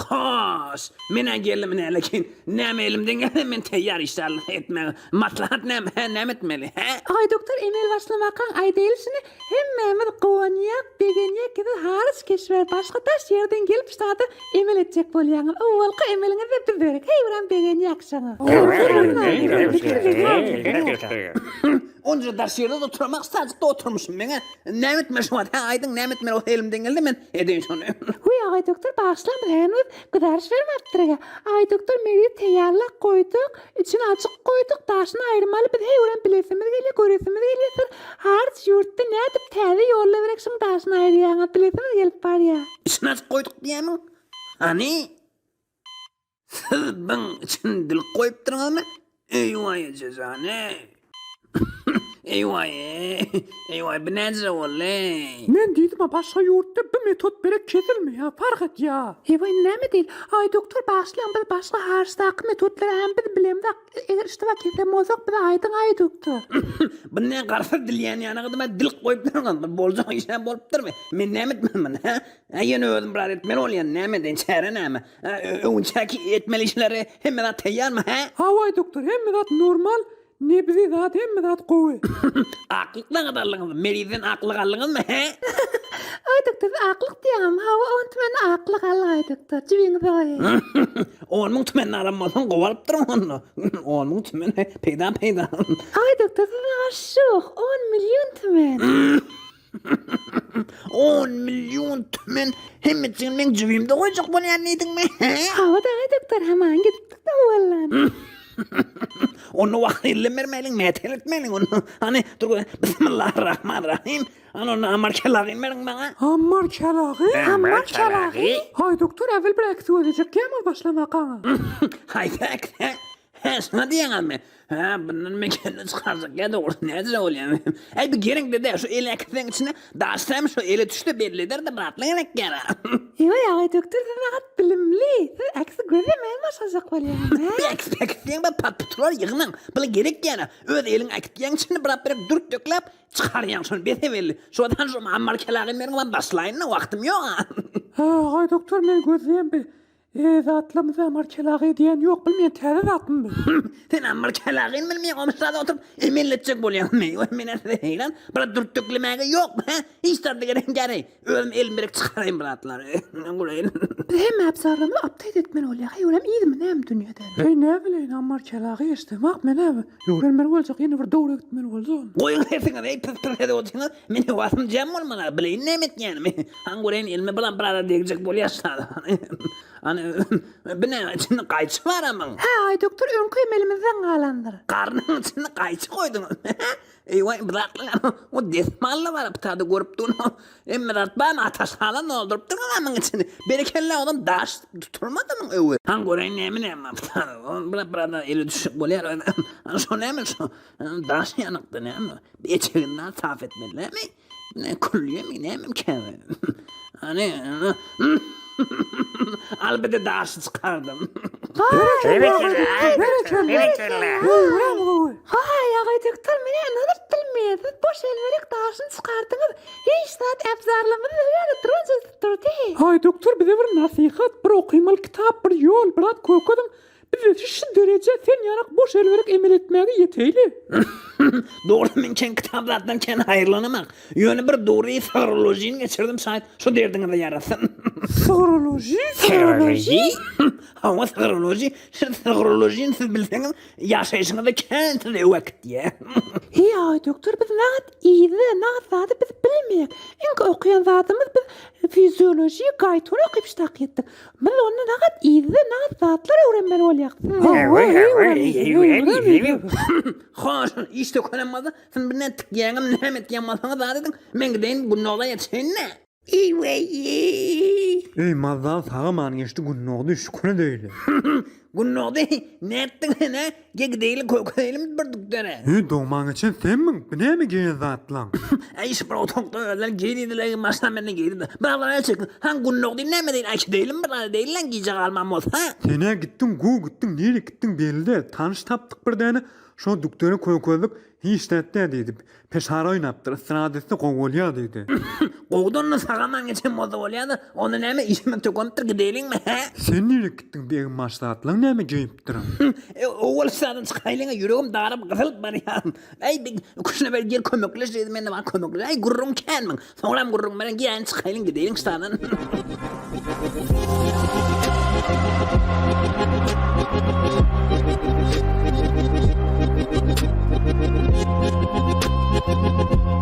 Hoş, men-ä geldim ine lekin näme elimden gelse men teýýar işdäli etmäge. Maslahat näme, hä, näme etmeli, hä? Aý doktor emel başlamakaň aýdaýyl şuny hemmämiz guwanýak begenýäk ki siz haryç keşber başga daş ýerden gelip ştada emel etjek bolýaňyz owalky emeliňizde biz berek heý biram begenýäk şoňa. Onca daş ýerde oturamak ştajykda oturmyşym meňä näme etmeli şu wagt hä aýdyň näme etmeli bolsa elimden geldi men edeýin şony. Wiý agaý doktor bagyşlaň biz henüz Gyzaryş bermapdyr-a. Aý doktor meriz teýýarlap goýduk, içini açyk goýduk, daşyny aýyrmaly biz heý görem bilesimiz gelýär, göresimiz gelýär siz harç ýurtda nädip täze ýolla berek şuň daşyny aýyrýaňyz bilesimiz gelip barýar. Içini açyk goýduk diýýämiň? Hany? Siz byň içini dilik goýupdyrňyzmy? Eýwaý eje jan eý. Eýwaý eýwaý bu näce boldy. Men diýdim-a başga ýurtda bu metod berek kesilmeýär parh etýä. Eýwaý indi näme diýeli. Aý doktor bagyşlaň biz başga haryçdaky metodlary hem biz bilemzok eger iştiba kesen bolsak bize aýdyň aý doktor. Bu ne garsyz dilýän ýanygydyma dil goýup durňyz bu boljak işä bolupdyrmy men näme etmeli muny hä ýene özüm biraz etmeli bolýan näme edeýin çäre näme. Öňünçäki etmeli işleri hemme zat taýýarmy, hä? Hawa doktor, hemme zat normal, nebzi zat hemme zat gowy. Aklyk zat aldyňyzmy? Merizden aklyk aldyňyzmy, hä? Aý doktor, siz aklyk diýýäňizmi? Hawa, on tümen aklyk aldyk aý doktor, jübiňize goýaý. On müň tümenini alan bolsaň gowy alypdyryň onda. On müň tümen, peýda peýda. Aý doktor, siz maňa şuh, on million tümen. On million tümen hemmesini meň jübimde goýjak bolýan diýdiňmi? Hä? Hawa dagy doktor, haman gidipdik-de owaldan. Onda wagt elden bermäliň, mätel etmäliň onda. Hany, dur göreýin. Bismillahirrahmanirrahim. Hany onda Ammar kelagyny beriň maňa. Ammar kelagy? Ammar kelagy? Haý doktor, äwel bir äkisi gözlejek ýaňy başlamakaňa. Haýsy äkisi? Hä, şuňa diýýäňizmi? Hä, bundan men kelle çykarjak ýa dogrusy nädire bolýar? Äý, bu gereňde-dä, şu el äkitseň içine daş tämi şu ele düşse belli eder-de batly gerek ýara. Eý, agaý doktor, siz nagat bilimli. Siz äkisi gözlemän başlajak bolýaňyz, hä? Bu äkisi päkitseň bir pat-putular ýygnaň. Bul gerek ýara. Öz eliň äkitýäň içine bir berip dürtdekläp çykarýaň şony bese-belli. Şodan şu Ammar kelagyny beriň ben başlaýyn-da, wagtym ýok-a. Hä, agaý doktor, men gözleýän bi Eee zatlarymyzy Ammar kelagy diýen ýok bilmeýän täze zatmy bu? Sen Ammar kelagyny bilmeýän goňşularda oturyp emelletjek bolýaňmy? Weý men size heýran, bir dürtdüklemäge ýokmy hä? Hiç zat gerek däl-eý. Özüm elim berek çykaraýyn bir zatlary. Guraýyn. Biz hemme abzarlarymyzy update etmeli bolýar. Heý olam yzmy näme dünýeden? Eý näbileýin Ammar kelagy eşdemok men-ä. Öwrenmeli boljak ýene bir döwre gitmeli boljak. Goýuň sesiňizi eý pys pys edip otyrsyňyz. Men hewasym jem bolmaly bileýin näme etýänimi. Haň göreýin elime biram bir zada degjek bolýar şada. Hany bu näme içinde gaýçy bar amyň. Hä aý doktor öňki emelimizden galandyr. Garnyň içinde gaýçy goýduňyz. Eýwaý bu zatlar o desmally bar bu tada görüp durun. Hemme zat barmy ataş halan doldurypdyňyz amyň içini. Berekella ozam daş tutulmadymyň öwi. Haň göreýin näme näme bar bu tada. Bir bir zada ele düşjek bolýar. Hany şo näme şo daş ýanykda näme. Eçeginden sap etmelilämi? Ne külýemi nämemkä? Hany Al bir de daşy çykardym. Berekella! Berekella! Haý, agaý doktor, men ynanyp bilmeýän. Siz boş elberek daşyny çykardyňyz. Hiç zat äbzarlamyz ýöne durança durdy. Haý doktor bize bir nasihat, bir okymaly kitap, bir ýol, bir zat kökeziň. Biz şu derejä sen ýanak boş elberek emel etmäge ýeteýli. Dogry men ken kitap zatdan ken haýyrlanamak. Ýöne bir dogry syrolojini geçirdim şaýt şu derdiňize ýarasyn. Syroloji? Syroloji? Hawa syroloji. Şu syrolojini siz bilseňiz ýaşaýşyňyzda kän sizi öwek diýýär. Heý aý doktor biz nagt yzda nagt zady biz bilmeýäk. Iňki okaýan zadymyz biz fiziolojiýa gaýtun okyp ştak ýetdik. Biz onda nagat yzda nagat zatlar öwrenmeli bolýak. Hoş, iş tökenem bolsa, siz bilen tikýäňem näme etýän bolsaňyz zat ediň, men gideýin Gündogda ýetişeýin-dä. Eý-weý-eý. Eý, mazal sag-aman geçdi Gündogdy, şükür edeýli. Gündogdy, nätdiň sen-ä? Gel gideýli kökeýlim bir dükdere. Eý, dogman geçen senmiň? Bu näme geýen zatlaň? Äý, şu bir otagda özleri geýdiler, maşyna menden geýdiler. Baglara el çekiň. Han Gündogdy näme deýin, äkideýlim bir zat edeýli-le, gijä galman bolsa. Sen-ä gitdiň, guw gitdiň, nirä gitdiň belli däl. Tanyş tapdyk bir däne. Şo dükdere kökezdik, hiç zat däl diýdi. Peşara oýnapdyr, istirahat etse gowy bolýar diýdi. Gowudan-da sag-aman geçen bolsa bolýar-da, onda näme işimiz tökenipdir, gideliňmi, hä? Sen nirek gitdiň, bu eginbaş zatlaň näme geýipdiriň? E, owal şadan çykaýlyň-a, ýüregim daryp gysylyp barýar. Äý, bi küşüne ber, gel kömekleş diýdi, men-de baryp kömekleş. Äý, gürrüň känmiň. Soňram gürrüň beren, gel çykaýlyň, gideliň şadan.